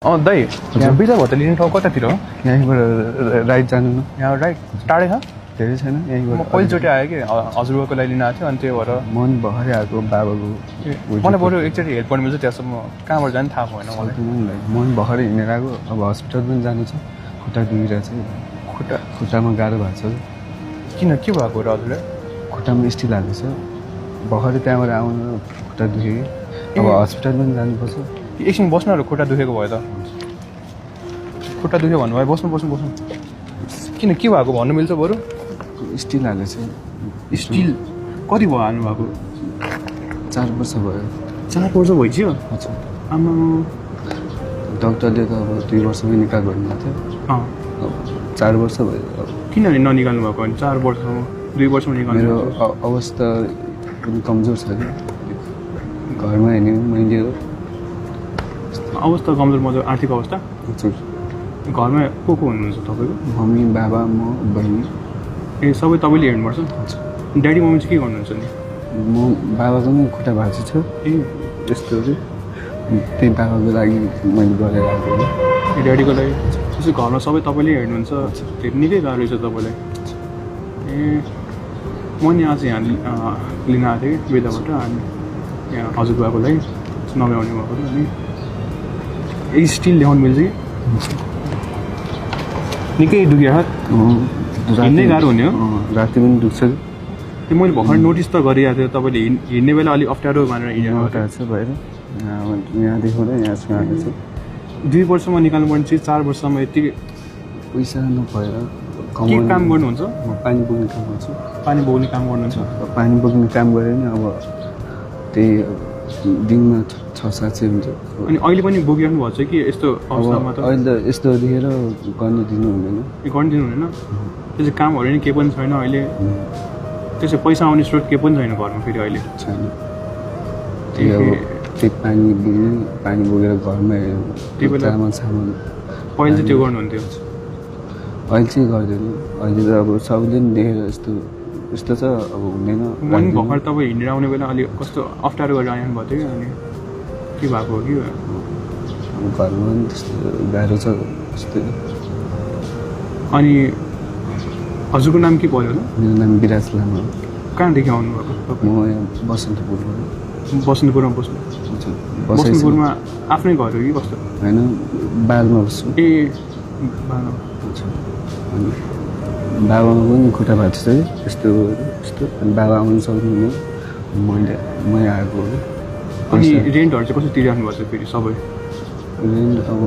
दाइ यहाँ बिदा भत्ता लिने ठाउँ कतातिर हो? यहीँबाट राइट जानु न। यहाँ राइट टाढै छ? धेरै छैन यहीँबाट। म पहिलोचोटि आएँ कि हजुरबाको लागि लिन आएको थियो अनि त्यही भएर मन भर्खरै आएको बाबाको। मलाई बरु एकचोटि हेल्प गर्नु मिल्छ त्यहाँसम्म कहाँबाट जाने थाहा भएन मलाई। मन भर्खरै हिँडेर आएको। अब हस्पिटल पनि जानु छ। खुट्टा दुखिरहेछ। खुट्टामा गाह्रो भएको छ। किन के भएको र हजुरलाई? खुट्टामा स्टिल हालेको छ। भर्खरै त्यहाँबाट आउनु खुट्टा दुख्यो कि अब हस्पिटल पनि जानुपर्छ। एकछिन बस्नु र खुट्टा दुखेको भयो त। खुट्टा दुख्यो भन्नुभयो बस्नु बस्नु बस्नु। किन के भएको भन्नु मिल्छ बरु? स्टिल हालेको छ। स्टिल कति भयो हाल्नु भएको? 4 वर्ष भयो। 4 वर्ष भइसक्यो? अच्छा। आमा डक्टरले त अब 2 वर्षमै निकाल भन्नुभएको थियो। अब 4 वर्ष भयो। किनभने ननिकाल्नु भएको अनि 4 वर्षसम्म 2 वर्षमा निकाल्नु? मेरो अवस्था पनि कमजोर छ कि घरमा हेर्ने मैले अवस्था कमजोर मजोर आर्थिक अवस्था? हजुर। घरमा को हुनुहुन्छ तपाईँको? मम्मी बाबा म बहिनी। ए सबै तपाईँले हेर्नुपर्छ? ड्याडी मम्मी चाहिँ के गर्नुहुन्छ नि? म बाबाको पनि खुट्टा भाँची छ। ए त्यस्तोहरू त्यही बाबाको लागि मैले गरेर आएको हो। ए ड्याडीको लागि? त्यसो घरमा सबै तपाईँले हेर्नुहुन्छ? निकै गाह्रो रहेछ तपाईँलाई। ए म नि आज यहाँ लिन आएको थिएँ कि बेदाबाट अनि यहाँ हजुरबाको लागि नभ्याउने भएको थियो अनि ए स्टिल ल्याउनु मिल्छ कि? निकै दुख्यो हिँड्नै गाह्रो हुने हो? राति पनि दुख्छ कि? त्यो मैले भर्खर नोटिस त गरिरहेको थियो तपाईँले हिँड्ने बेला अलिक अप्ठ्यारो मानेर हिँडेको छ भएर यहाँदेखि यहाँसम्म आएको छ। 2 वर्षमा निकाल्नु पर्ने चिज 4 वर्षमा यतिकै पैसा नभएर के काम गर्नुहुन्छ? म पानी बोक्ने काम गर्छु। पानी बोक्ने काम गर्नुहुन्छ? पानी बोक्ने काम गरेँ नि अब त्यही दिनमा 6-7 सय हुन्छ। अनि अहिले पनि बोकिराख्नु भएको छ कि यस्तो अवस्थामा त? अहिले त यस्तो देखेर गर्नु दिनु हुँदैन। गर्नु दिनु हुँदैन? त्यसै कामहरू नि केही पनि छैन अहिले? त्यसै पैसा आउने स्रोत केही पनि छैन घरमा फेरि अहिले? छैन। त्यही पानी बोकेर घरमा त्यो बेला सामान पहिले चाहिँ त्यो गर्नुहुन्थ्यो? अहिले चाहिँ गर्दैन। अहिले त अब सबैले पनि देखेर यस्तो छ अब हुँदैन। मैले भर्खर तपाईँ हिँडेर आउने बेला अलिक कस्तो अप्ठ्यारो गरेर आइरहनु भएको थियो कि अनि के भएको हो कि? घरमा पनि त्यस्तो गाह्रो छ त्यस्तो। अनि हजुरको नाम के पर्यो? मेरो नाम विराज लामा हो। कहाँदेखि आउनुभएको? म यहाँ बसन्तपुरबाट। बसन्तपुरमा बस्नु? बसन्तपुरमा आफ्नै घर हो कि कस्तो? होइन बालमा बस्छु। ए बालमा। अनि बाबामा पनि खुट्टा भाँच्छ कि यस्तो यस्तो अनि बाबा आउनु सक्नुहुन्न। मै आएको हो। अनि रेन्टहरू चाहिँ कसरी तिरिराख्नु भएको छ फेरि सबै? रेन्ट अब